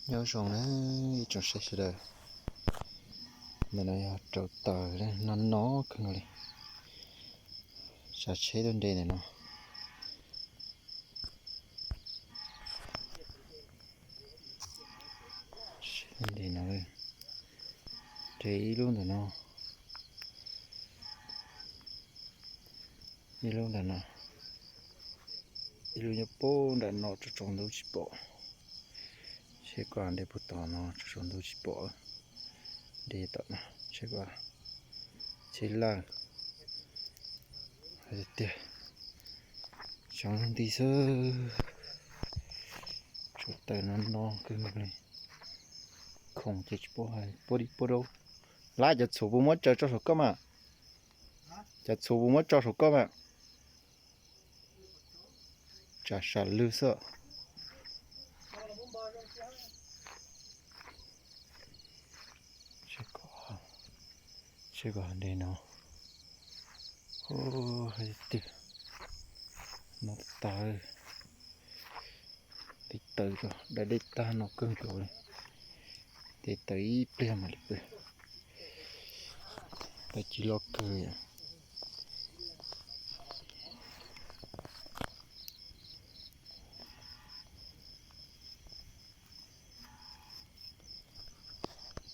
Nyob zoo na ib tsoom saib sawv daws, ntawm no yog rau taws no no kawg nkaus li. Tsav tsheb tuaj nres ntawm no. Nres no, nres ib lub ntawm no, ib lub ntawm no, ib lub nyob puag nram no tsaus tsaus ntuj tsis pom. Seb koj nres puag tom no tsaus tsaus ntuj tsis pom. Nres tom no seb koj, tsheb laj tiag tiag. Tsaus ntuj nti xwb. Tsav taws no no kawg nkaus li. Khoom ces tsis paub hais puag dib puag daub. Lab, cov txhuv puas muab tsaws tso saum koj mas? Cov txhuv puas muab tso saum koj mas? Tsam sam lwg xwb. Seb koj, nres no. Ub, hais tiag, no tas. Dej tawv, da dej tag no kawg nkaus li. Dej tawv ib pliag mam li pw. Tawv ci loj kawg yom.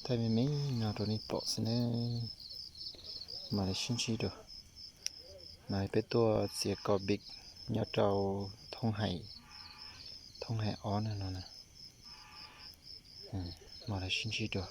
Thaij me me no rau nej pom xwb nawb. Mam li sib ntsib dua. No peb tuaj txiav kos pis nyob rau thoob hais, thoob hais ob no na. Mam li sib ntsib dua.